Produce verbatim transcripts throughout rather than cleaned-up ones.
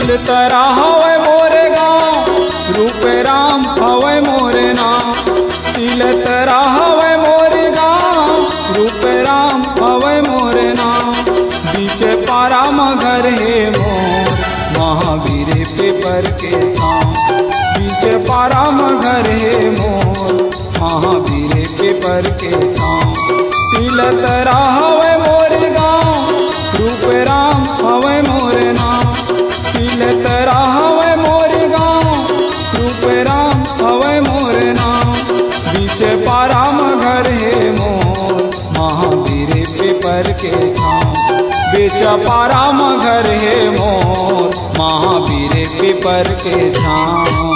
सिलतरा हवय मोर गाँव, रूप राम हवय मोर नाम। सिलतरा हवय मोर गाँव, रूप राम हवय मोर नाम। बीच पारा म घर हे मोर, महावीर पीपर के छाँव। बीच पारा म घर हे मोर, महावीर पीपर के छाँव। सिलतरा हवय मोर गाँव, रूप राम हवय मोर नाम। सिलतरा हवय मोर गाँव, रूप राम हवय मोर नाम। बीच पारा म घर हे मोर, महावीर पीपर के छाँव। बीच पारा म घर हे मोर, महावीर पीपर के छाँव।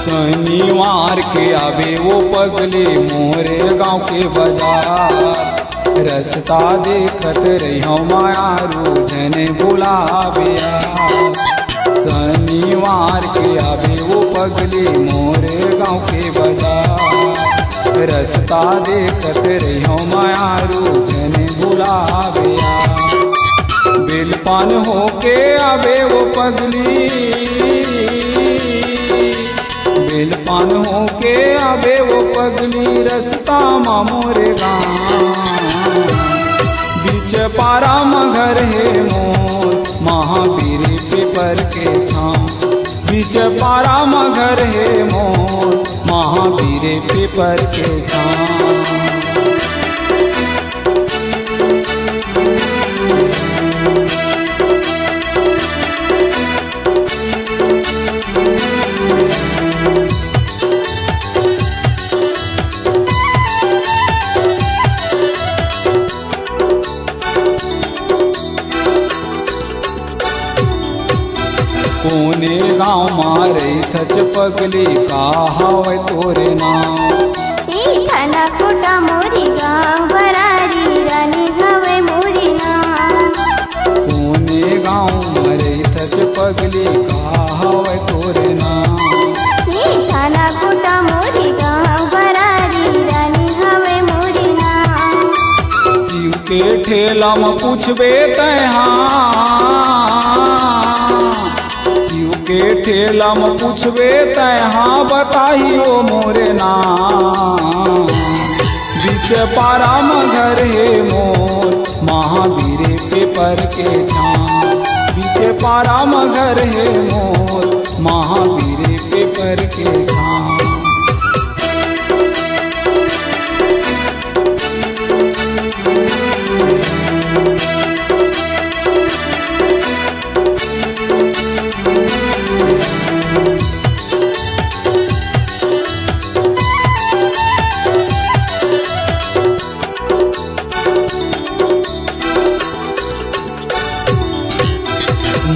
शनिवार के आबे वो पगली मोरे गाँव के बाजार। रस्ता देखत रहिहौं मयारू, झने भुलाबे यार। शनिवार के आबे वो पगली मोरे गाँव के बाजार। रस्ता देखत रहिहौं मयारू, झने भुलाबे यार। बेलपान होके आबे वो पगली, बेलपान होके आबे वो पगली, रस्ता म मोरे गाँव। बीच पारा म घर हे मोर, महावीर पीपर के छाँव। बीच पारा म घर हे मोर, महावीर पीपर के छाँव। कोने गाँव म रहिथच पगली, का हवय तोरे नाम? ए थाना कोटा मोरी गाँव, बरारी रानी हवय मोरी नाम। कोने गाँव म रहिथच पगली, का हवय तोरे नाम? ए थाना कोटा मोरी गाँव, बरारी रानी हवय मोरी नाम। शिव के ठेला म पूछबे तैं हा, शिव के ठेला म पूछबे तैं हा, बताही ओ मोरे नाम। बीच पारा म घर हे मोर, महावीर पीपर के छाँव। बीच पारा म घर हे मोर, महावीर पीपर के छाँव।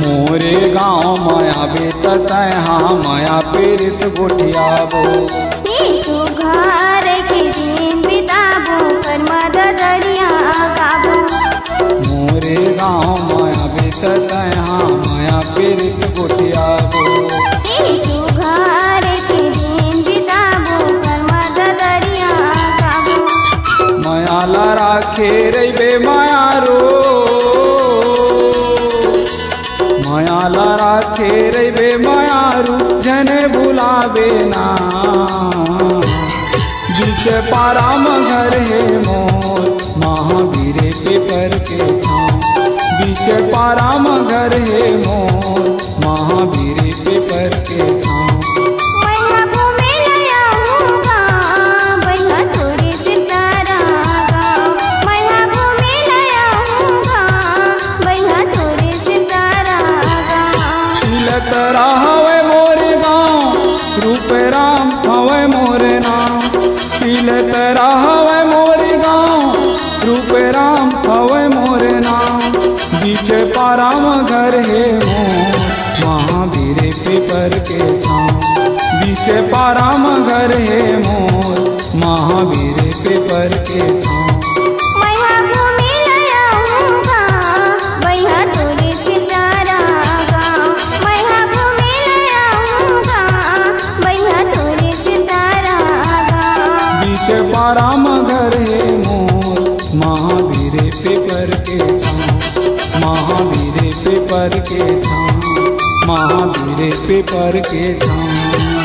मोरे गाँव म आबे त तैं हा मया पीरित गोठियाबो। ए सुघर के दिन बिताबो, परमा ददरिया गाबो। मोरे गाँव म आबे त तैं हा मया पीरित गोठियाबो। ए सुघर के दिन बिताबो, परमा ददरिया गाबो। मया ला राखे रहिबे मयारो, मया ला राखे रहिबे मयारू, झने भुलाबे ना। बीच पारा म घर हे मोर, महावीर पीपर के छाँव। बीच पारा म घर हे मोर, महावीर पीपर के छाँव। मैं हा घूमे ला आहूँ गाँव, बइहा तोरे सितारा गाँव। मैं हा घूमे ला आहूँ गाँव, बइहा तोरे सितारा गाँव। सिलतरा हवय मोर गाँव, रूप राम हवय मोर नाम। सिलतरा हवय मोर गाँव, रूप राम हवय मोर नाम। बीच पारा म घर हे मोर, महावीर पीपर के छाँव। बीच पारा म घर हे मोर, महा महावीर पीपर के छाँव। मैं हा घूमे ला आऊँ गाँव, मैं हा तोरे सितारा गाँव। मैं हा घूमे ला आऊँ गाँव, मैं हा तोरे सितारा गाँव। बीच पारा म घर हे मोर, महावीर पीपर के छाँव। महावीर पीपर के छाँव। महावीर पीपर के छाँव।